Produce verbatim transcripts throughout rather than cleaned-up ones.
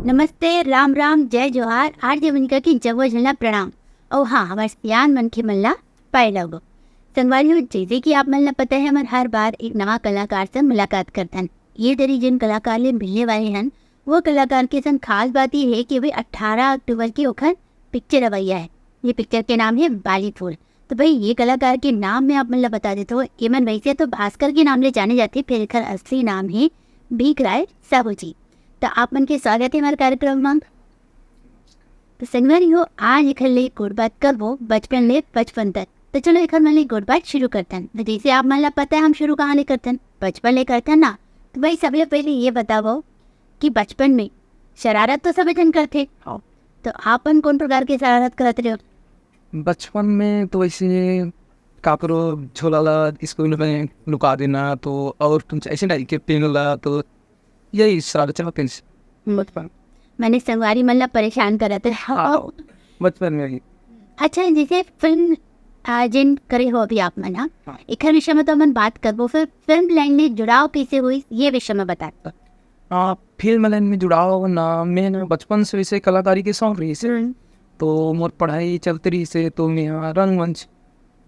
नमस्ते, राम राम, जय जोहार, आरजे मनिका के जम्मो झन ला प्रणाम। अउ हाँ, हमर सियान मनखे मन ला पाए लगो। संगवारी हो, जैसे कि आप मन ला पता है, हमर हर बार एक नवा कलाकार से मुलाकात करथन। ये दरी जिन कलाकार ले मिलने वाले हन, वो कलाकार के संग खास बात ये है कि वे अठारह अक्टूबर के ओखर पिक्चर अवैया है। ये पिक्चर के नाम है बाली फूल। तो भाई, ये कलाकार के नाम मैं आप मन ला बता देता हूँ। एमन वैसे तो भास्कर के नाम ले जाने जाथे, फिर एखर असली नाम है भीख राय साहू जी। तो आप मन के स्वागत है हमारे कार्यक्रम में। तो संगवारी हो, आज एखर ले गोठ बात करबो बचपन ले बचपन तक। तो चलो, एखर मन ले गोठ बात शुरू करथन। तो जैसे आप मन ला पता है, हम शुरू कहाँ ले करथन? बचपन ले करथन ना। तो भाई, सबले पहले ये बताओ कि बचपन में शरारत तो सभी जन करथे, हाँ। तो आप मन कौन प्रकार के शरारत करत रहे हो? बचपन में तो वैसे काकरो झोला ला स्कूल में लुका देना, तो और कुछ ऐसे टाइप के पेन ला, तो यही शरारत चलते हैं बचपन। मैंने संगवारी मन ला परेशान करत रहे। हाँ, बचपन में ही। अच्छा, जैसे फिल्म, आ, जिन करे हो अभी आप मन, हाँ? हाँ। एखर विषय में तो हमन बात करबो, फिर फिल्म लाइन में जुड़ाव कैसे हुई, ये विषय में बता। हाँ, फिल्म लाइन में जुड़ाव ना, मैं ना बचपन से वैसे कलाकारी के शौक रहिस हे। हम्म। तो मोर पढ़ाई चलते रहिस हे, तो मैं यहाँ रंगमंच,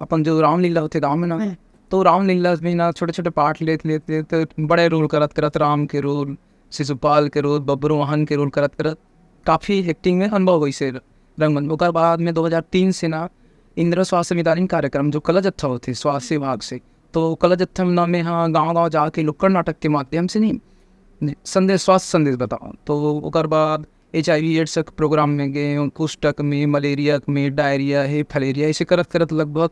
अपन जो रामलीला होथे गाँव में ना, हम्म। तो रामलीला में ना छोटे-छोटे पार्ट लेत, लेत, लेत, बड़े रोल करत, करत राम के रोल, शिशुपाल के रोल, बबरू वाहन के रोल करत, करत काफी एक्टिंग में अनुभव होइस हे रंगमंच। ओकर बाद में दो हज़ार तीन से ना इंदिरा स्वास्थ्य मितानिन कार्यक्रम, जो कला जत्था होथे स्वास्थ्य विभाग से, तो कला जत्था में ना मैं हा गाँव-गाँव जाके नुक्कड़ नाटक के माध्यम से नहीं, नहीं, संदेश, स्वास्थ्य संदेश बताओ। तो ओकर बाद एचआईवी एड्स के प्रोग्राम में गए, कुष्ठ में, मलेरिया में, डायरिया हे, फलेरिया, ऐसे करत करत लगभग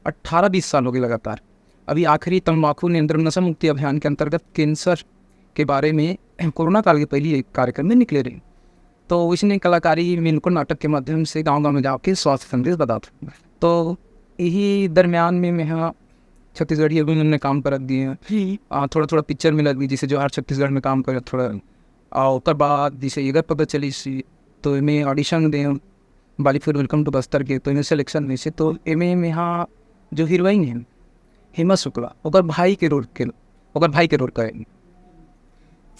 अठारह बीस साल हो गए लगातार। अभी आखिरी तंबाकू नियंत्रण नशा मुक्ति अभियान के अंतर्गत कैंसर के बारे में कोरोना काल के पहली एक कार्यक्रम में निकले रहे। तो वैसने कलाकारी में नुक्कड़ नाटक के माध्यम से गाँव-गाँव में जाके स्वास्थ्य संदेश बतात। तो यही दरमियान में मैं हा छत्तीसगढ़ी अभिनंदन में काम करत दिए हैं। हम्म। आ, थोड़ा-थोड़ा पिक्चर में लग गई, जैसे जोहार छत्तीसगढ़ में काम करत थोड़ा। आ, ओकर बाद जैसे ये पता चली सी, तो मैं ऑडिशन दे बाली फूल Welcome to बस्तर के, तो इन्हें सिलेक्शन में से, तो एमे में हाँ जो हीरोइन है हेमा शुक्ला, ओकर भाई के रोल के, ओकर भाई के रोल करे।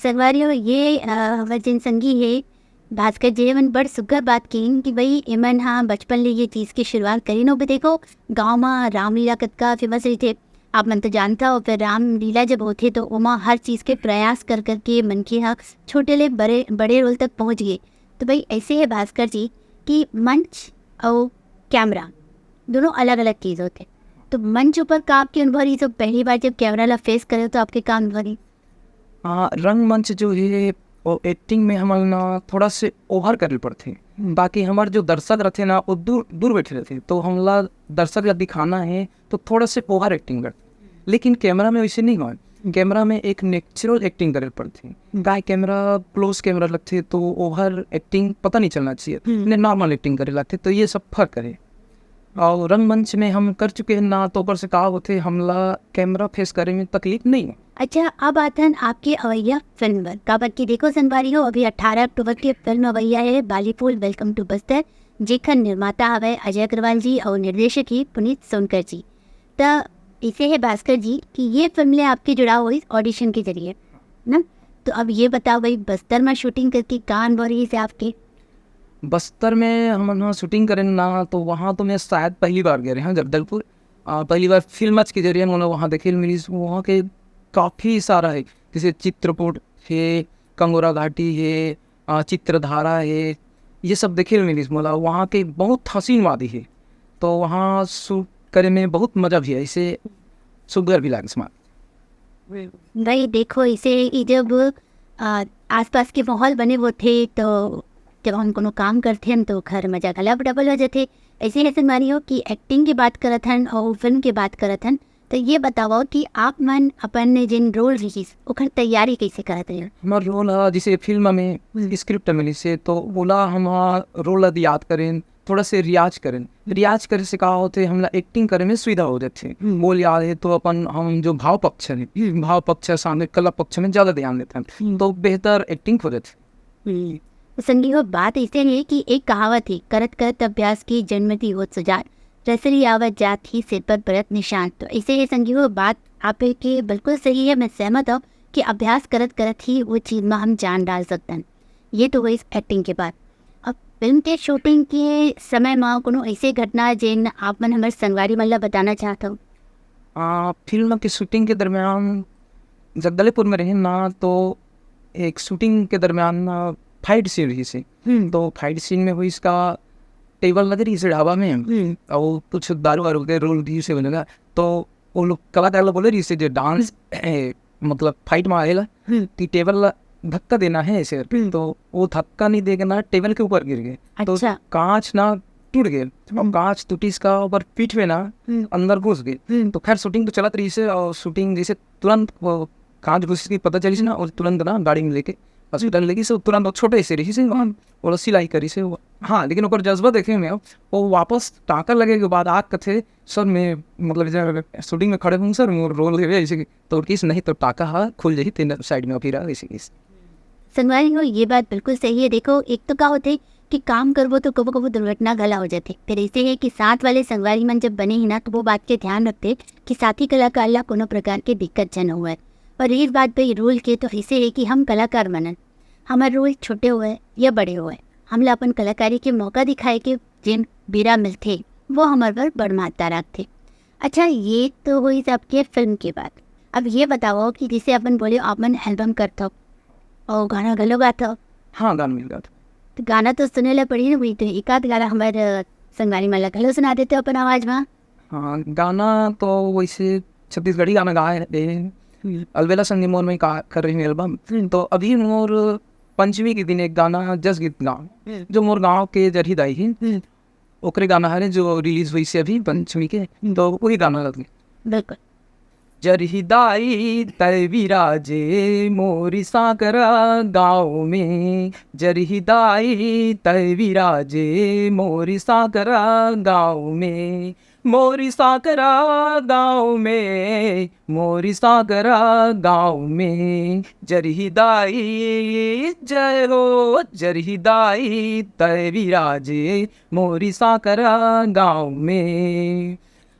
संगवारी हो, ये, अ, हमर जिन संगी हे भास्कर जी, एमन बड़ सुग्घर बात कहिन कि भाई, एमन हा बचपन ले ये चीज के शुरुआत करिन। अउ देखो, गाँव म रामलीला कतका फेमस रहिथे, आप मन तो जानता हो। फिर रामलीला जब होथे, तो ओमा हर चीज के प्रयास कर करके मनखे हा छोटे ले बड़े, बड़े रोल तक पहुँच गे। तो भाई, ऐसे हे भास्कर जी कि मंच अउ कैमरा दोनों अलग-अलग चीज होथे। तो मंच ऊपर का आपके अनुभव रहिस, तो पहली बार जब कैमरा ला फेस करे, तो आपके का अनुभव रहिस? हाँ, रंगमंच जो हे, वो एक्टिंग में हमन ला थोड़ा से ओवर करे पड़थे। हम्म। बाकी हमर जो दर्शक रथे ना, वो दूर, दूर बैठे रथे, तो हमला दर्शक ला दिखाना हे, तो थोड़ा से ओवर एक्टिंग करथे। लेकिन कैमरा में वैसे नहीं होय। हम्म। कैमरा में एक नेचुरल एक्टिंग करे पड़थे। हम्म। काहे, कैमरा, क्लोज कैमरा लगथे, तो ओवर एक्टिंग पता नहीं चलना चाहिए। हम्म। ने नॉर्मल एक्टिंग करे लगथे, तो ये सब फर्क हे। अउ रंगमंच में हम कर चुके हैं ना, तो ओकर से का होथे, हमला कैमरा फेस करे में तकलीफ नहीं हे। अच्छा, अब आथन आपके अवैया फिल्म बर, काबर कि देखो संगवारी हो, अभी अठारह अक्टूबर के फिल्म अवैया हे बाली फूल Welcome to बस्तर, जेखर निर्माता हवय अजय अग्रवाल जी अउ निर्देशक ही पुनीत सोनकर जी। त इसे हे भास्कर जी कि ये फिल्म ले आपके जुड़ाव होइस ऑडिशन के जरिए, ना? तो अब ये बताओ भाई, बस्तर में शूटिंग करके का अनुभव रहिस हे आपके? बस्तर में हमन ह शूटिंग करेन ना, तो वहाँ तो मैं शायद पहली बार गए रहें जगदलपुर। आ, पहली बार फिल्म के जरिए मोला वहाँ देखे ल मिलिस, वहाँ के काफ़ी सारा हे, जैसे चित्रकूट हे, कंगोरा घाटी हे, आ, चित्रधारा हे, ये सब देखे ल मिलिस मोला। वहाँ के बहुत हसीन वादी हे, तो वहाँ शूट करे में बहुत मजा भी आइस, सुग्घर भी लागिस मार। भाई देखो, इसे, ई जब, आ, आसपास के माहौल बने होथे, तो जब हम कोनो काम करथन, तो घर मजा घला डबल हो जाथे। ऐसे, ऐसे मानियो कि एक्टिंग के बात करत हन अउ फिल्म के बात करत हन, तो ये बताओ कि आप मन अपन जिन रोल रहिस, ओकर तैयारी कैसे करत रहे? हमर रोल ह, जैसे फिल्म में हम्म। स्क्रिप्ट मिलिस हे, तो ओला हम रोल ला याद करेन, थोड़ा से रियाज करेन। रियाज करे से का होथे, हमला एक्टिंग करे में सुविधा हो जाथे। हम्म। बोल याद हे, तो अपन, हम जो भाव पक्ष हे, हम्म। भाव पक्ष, सामने कला पक्ष में ज्यादा ध्यान देथन, हम्म। तो बेहतर एक्टिंग हो जाथे। हम्म। तो संगी हो, बात ऐसे हे कि एक कहावत हे, "करत करत अभ्यास की जन्मति होत सुजान, रसरी आवत जात ही सिर पर परत निशान।" तो ऐसे हे संगी हो, बात आपके बिल्कुल सही हे, मैं सहमत हूँ कि अभ्यास करत करत ही वो चीज में हम जान डाल सकथन। ये तो होइस एक्टिंग के बात। अब फिल्म के शूटिंग के समय म कोनो ऐसे घटना जेन आप मन हमर संगवारी मन ला बताना चाहत हो? आ, फिल्म के शूटिंग के दरमियान जगदलपुर में रहे ना, तो एक शूटिंग के दरमियान ना फाइट सीन रहिस हे। हम्म। तो फाइट सीन में होइस का, टेबल लगे रहिस हे ढाबा में, हम्म। और कुछ दारू वारू के रोल रहिस हे वो जगह। तो वो लोग कलाकार ला बोले रहिस हे जे डांस, ए, मतलब फाइट में आएला, हम्म। कि टेबल ला धक्का देना है ऐसे करके। हम्म। तो वो धक्का नहीं देके ना, टेबल के ऊपर गिर गए। तो अच्छा। कांच ना टूट गए, और हम्म। कांच टूटिस का ऊपर पीठ में ना हम्म। अंदर घुस गए। हम्म। तो खैर, शूटिंग तो चलत रहिस हे, और शूटिंग जैसे तुरंत वो कांच घुस के पता चलिस ना, और तुरंत ना गाड़ी में लेके हॉस्पिटल लेगिस हे। तुरंत वो छोटे से रहिस हे, वहाँ वो सिलाई करिस हे वो। हाँ, लेकिन ओकर जज्बा देखे में वो वापस टाका लगे के बाद आके कथे, "सर, मैं मतलब जब शूटिंग में खड़े हूँ सर, मोर रोल लेवे ऐसे कि।" तो किस नहीं तो टाका हा खुल जाही, तेन साइड में फिर ऐसे किस। संगवारी हो, ये बात बिल्कुल सही है। देखो, एक तो का होथे कि काम करबो तो कभू-कभू दुर्घटना घला हो जाथे। फिर ऐसे है कि साथ वाले संगवारी मन जब बने ही ना, तो वो बात के ध्यान रखथे कि साथी कलाकार ला कोनो प्रकार के दिक्कत झन होवय। और इस बात पे रोल के तो ऐसे है कि हम कलाकार मनन, हमर रोल छोटे होवय या बड़े होवय, हमला अपन कलाकारी के मौका दिखाए के जेन बेरा मिलथे, वो हमर बर बड़ महत्ता रखथे। अच्छा, ये तो होइस आपके फिल्म के बात। अब ये बताओ कि जैसे अपन बोले, आप मन एल्बम करथव और गाना घलो गाथव। हाँ, गाना मिल गया था। तो गाना तो सुने ला पड़ी ना, वही तो एक आध गाना हमर, अ, संगवारी मन ला घलो सुना देते अपन आवाज में। हाँ, गाना तो वैसे छत्तीसगढ़ी गाना गाए रहे, अलबेला संगी मोर में का कर रही हूँ एल्बम। हम्म। तो अभी मोर पंचमी के दिन एक गाना जस गीत गाँव, हम्म। जो मोर गाँव के जरही दाई ही, हम्म। ओकरे गाना हरे जो रिलीज होइस हे अभी पंचमी के, तो वही गाना लगे। बिल्कुल। जरही दाई तय विराजे मोरी सांकरा गाँव में, जरही दाई तय विराजे मोरी सांकरा गाँव में, मोरी सांकरा गाँव में, मोरी सांकरा गाँव में, जरही दाई जय हो, जरही दाई तय विराजे मोरी सांकरा गाँव में।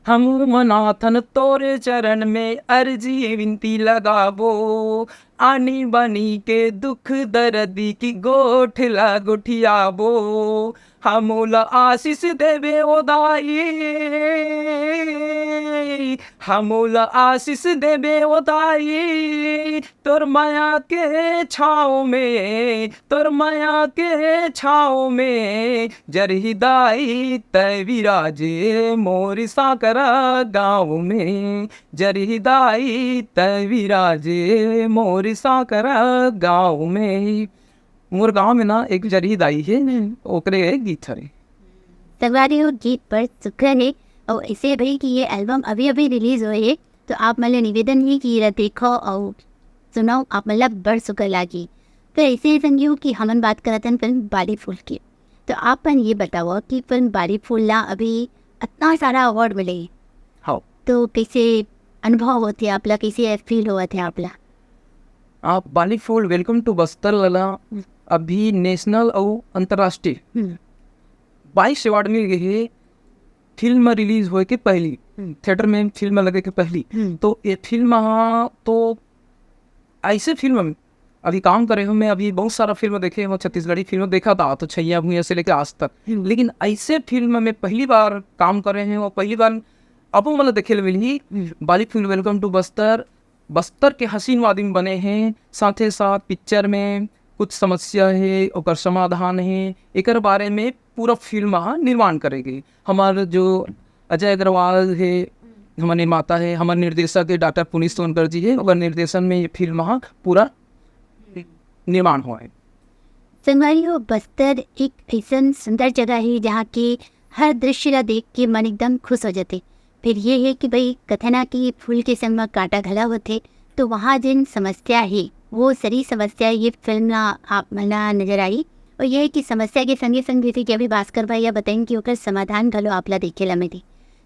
हम मनाथन तोरे चरण में अर्जी विनती लगाबो, आनी बानी के दुख दर्द की गोठ ला गोठियाबो। हमोला आशीष देबे ओ दाई, हमोला आशीष देबे ओ दाई, तोर माया के छाँव में, तोर माया के छाँव में, जरही दाई तय विराजे मोरी सांकरा गाँव में, जरही दाई तय विराजे मोरी सांकरा गाँव में। मोर गाँव में ना एक जरही दाई हे, ओकरे गीत हरे। संगवारी हो, गीत बड़ सुघर हे। और ऐसे भाई कि ये एल्बम अभी अभी रिलीज होए हे, तो आप मन ले निवेदन हे कि एला देखो और सुनो, आप मन ला बड़ सुघर लागी। फिर ऐसे ही संगी हो कि हमन बात करत हन फिल्म बाली फूल की। तो आप मन ये बताओ कि फिल्म बाली फूल ला अभी इतना सारा अवार्ड मिले, हाँ। तो कैसे अनुभव होथे आप ला, कैसे फील होवत हे आप ला? आप बाली फूल वेलकम टू बस्तर ला हम्म। अभी नेशनल और अंतर्राष्ट्रीय हम्म। बाईस अवार्ड मिल गए हे फिल्म रिलीज होए के पहली, हम्म। थिएटर में फिल्म लगे के पहली। हम्म। तो ये फिल्म हा तो ऐसे फिल्म में अभी काम करे हूँ मैं, अभी बहुत सारा फिल्म देखे हूँ, छत्तीसगढ़ी फिल्म देखा था तो छैया भुइयां से लेके आज तक, हम्म। लेकिन ऐसे फिल्म में पहली बार काम करे हूँ और पहली बार अब मतलब देखे ले मिली हम्म। बाली फूल वेलकम टू बस्तर। बस्तर के हसीन वादी में बने हैं, साथे साथ पिक्चर में कुछ समस्या है, ओकर समाधान है, एकर बारे में पूरा फिल्म हा निर्माण करेगी। हमार जो अजय अग्रवाल है, हमार निर्माता है, हमार निर्देशक है डॉक्टर पुनीत सोनकर जी है, ओकर निर्देशन में ये फिल्म हा पूरा निर्माण हुआ है। संगवारी हो, बस्तर एक ऐसन सुंदर जगह है, जहाँ के हर दृश्य ला देख के मन एकदम खुश हो जाथे। फिर ये है कि भाई, कथे ना कि फूल के संग में कांटा घला होथे, तो वहाँ जिन समस्या है, वो सारी समस्या ये फिल्म ला आप मन ला नजर आई। और ये है कि समस्या के संगे संग, जैसे कि अभी भास्कर भाई या बताइन कि ओकर समाधान घलो आप ला देखे ला मिली।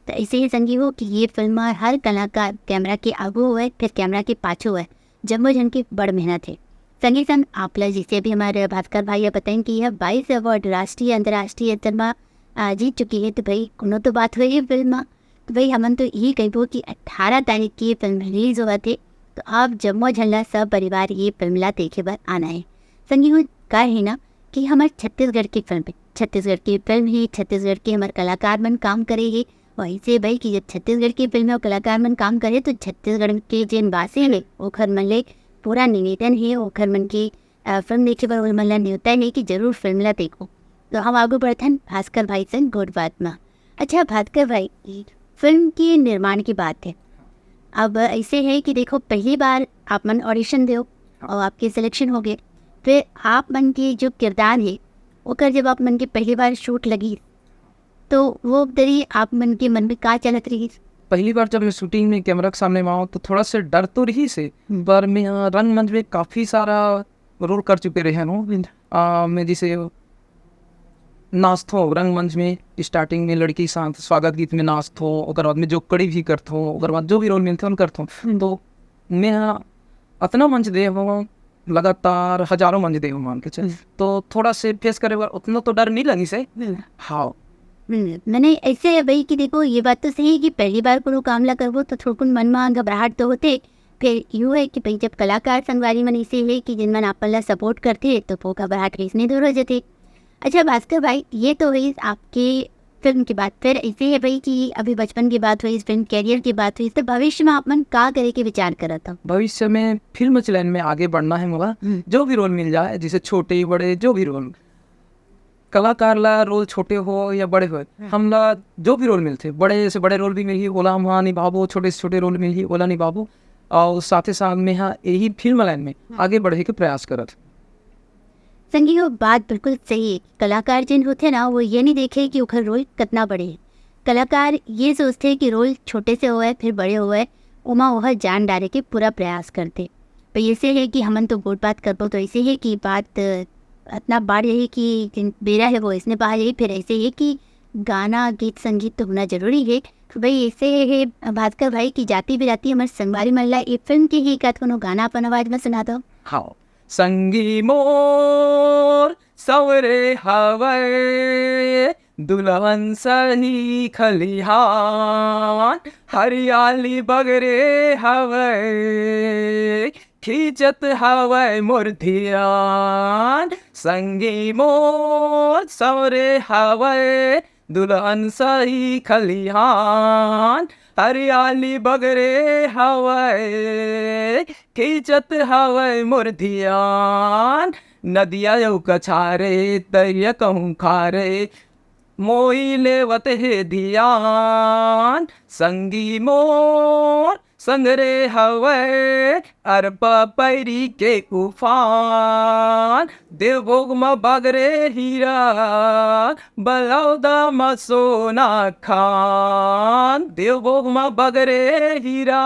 तो ऐसे ही संगी हो कि ये फिल्म हर कलाकार कैमरा के आगू होए, फिर कैमरा के पाछू होए, जम्मो झन के बड़ मेहनत है। संगे संग आप ला, जैसे अभी हमारे भास्कर भाई या बताइन कि यह बाईस अवार्ड राष्ट्रीय, अंतर्राष्ट्रीय स्तर में, आ, जीत चुकी है, तो भाई, कोनो तो बात होही फिल्म में। तो भाई, हमन तो यही कहबो कि अठारह तारीख की ये फिल्म रिलीज होवत है, तो आप जम्मो झन ला, सब परिवार ये फिल्म ला देखे बर आना है। संगी हो, का है ना कि हमर छत्तीसगढ़ की फिल्म है, छत्तीसगढ़ की फिल्म है, छत्तीसगढ़ के हमर कलाकार मन काम करे है। वैसे भाई कि जब छत्तीसगढ़ की फिल्म में कलाकार मन काम करे तो छत्तीसगढ़ के जेन वासी है ओखर मन ले पूरा निवेदन है, ओखर मन की अ, फिल्म देखे बर ओमन ला नेवता है कि जरूर फिल्म ला देखो। तो हम आगू बढ़थन भास्कर भाई संग गोठ बात में। अच्छा भास्कर भाई, फिल्म के निर्माण की बात है। अब ऐसे है कि देखो, पहली बार आप मन ऑडिशन देव और आपके सिलेक्शन हो गए, फिर आप मन के जो किरदार है ओकर जब आप मन के पहली बार शूट लगी तो वो दरी आप मन के मन में का चलत रही? पहली बार जब मैं शूटिंग में कैमरा के सामने में आऊँ तो थोड़ा सा डर तो रही से, हम्म। पर मैं यहाँ रंगमंच में काफी सारा रोल कर चुके रहे हूँ। आ, मैं जैसे नाचथो रंगमंच में, स्टार्टिंग में लड़की साथ स्वागत गीत में नाचथो, ओकर बाद में जोकड़ी भी करथो, ओकर बाद जो भी रोल मिलथे ओन करथो। हम्म। तो मैं अतना मंच दे हूँ, लगातार हजारों मंच दे हूँ मान के चल। हम्म। तो थोड़ा से फेस करे बर उतना तो डर नहीं लगी से। हम्म। हाँ। हम्म, मैंने ऐसे है भाई कि देखो, ये बात तो सही है कि पहली बार कोनो काम ला करबो तो थोड़कुन मन में घबराहट तो होते। फिर यू है कि भाई जब कलाकार संगवारी मन ऐसे है कि जिन मन आपन ला सपोर्ट करते तो वो घबराहट कैसे नहीं दूर हो जाते। अच्छा भास्कर भाई, ये तो हुई आपके फिल्म की बात। फिर ऐसे है भाई कि अभी बचपन की बात हुई, फिल्म कैरियर की बात हुई, तो भविष्य में आप मन का करे के विचार करत हो? भविष्य में फिल्म लाइन में आगे बढ़ना है मोला। हम्म। जो भी रोल मिल जाए, जैसे छोटे बड़े जो भी रोल, कलाकार ला रोल छोटे हो या बड़े हो, हम्म। हमला जो भी रोल मिलथे, बड़े से बड़े रोल भी मिलही ओला हम वहाँ निभाबो, छोटे से छोटे रोल मिलही ओला निभाबो। और साथे साथ में हाँ यही फिल्म लाइन में हम्म। आगे बढ़े के प्रयास करत। संगी, वो बात बिल्कुल सही है। कलाकार जिन होथे ना, वो ये नहीं देखे कि ओखर रोल कितना बड़े है। कलाकार ये सोचथे कि रोल छोटे से होए, फिर बड़े होए, ओमा ओह जान डाले के पूरा प्रयास करथे। पर ऐसे है कि हमन तो गोठ बात करबो, तो ऐसे है कि बात अतना बाढ़ जाही कि जिन बेरा है वो इसने बाढ़ जाही। फिर ऐसे है कि गाना, गीत, संगीत तो होना जरूरी है। तो भाई ऐसे है भास्कर भाई की जाति बिराती हमर संगवारी मन ला ये फिल्म के ही एकाध कोनो गाना अपन आवाज में सुना दो। हाँ। संगी मोर सवरे हवय, दुल्हन सही खलिहान, हरियाली बगरे हवय, खींचत हवय मोर धियान। संगी मोर सवरे हवय, दुल्हन सही खलिहान, हरियाली बगरे हवय, खींचत हवय मोर धियान। नदिया अउ कछारे, तरिया कहूँ खारे, मोही लेवत हे धियान। संगी मोर संगरे हवय, अरपा पैरी के उफान। देवभोग म बगरे हीरा, बलौदा म सोना खान। देवभोग म बगरे हीरा,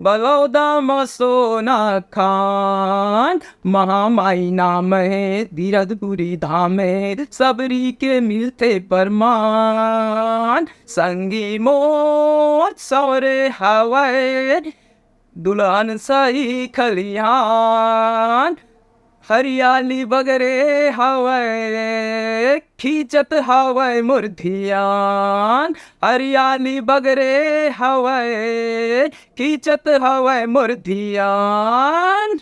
बलौदा म सोना खान। महामाई नाम हे तीरथपुरी धाम हे, सबरी के मिलथे परमान। संगी मोर सवरे हवय, दुल्हन सही खलिहान, हरियाली बगरे हवय, खींचत हवय मोर धियान। हरियाली बगरे हवय, खींचत हवय मोर धियान।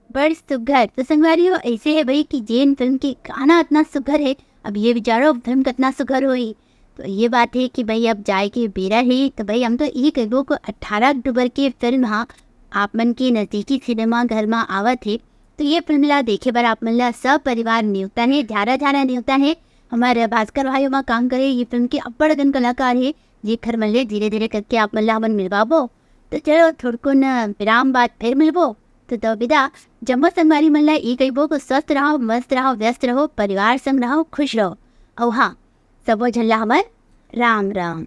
बड़ सुघर। तो संगवारी हो, ऐसे है भाई कि जेन फिल्म के गाना इतना सुघर है, अब ये विचारो फिल्म कितना सुघर होही। तो ये बात है कि भाई अब जाए के बेरा है, तो भाई हम तो यही कहबो को अठारह अक्टूबर के फिल्म हा आप मन के नजदीकी सिनेमा घर में आवत है, तो ये फिल्म ला देखे बर आप मन ला सब परिवार नेवता है, झारा झारा नेवता है। हमारे भास्कर भाई वहाँ काम करे, ये फिल्म के अब्बड़ अकन कलाकार है, जेखर मन ले धीरे धीरे करके आप मन ला हमन मिलवाबो। तो चलो थोड़कुन विराम बाद फिर मिलबो। तो दो विदा, जम्मो संगवारी मन ला ई कहिबो को स्वस्थ रहो, मस्त रहो, व्यस्त रहो, परिवार संग रहो, खुश रहो। अउ हाँ, सबो झन ला हमर राम राम।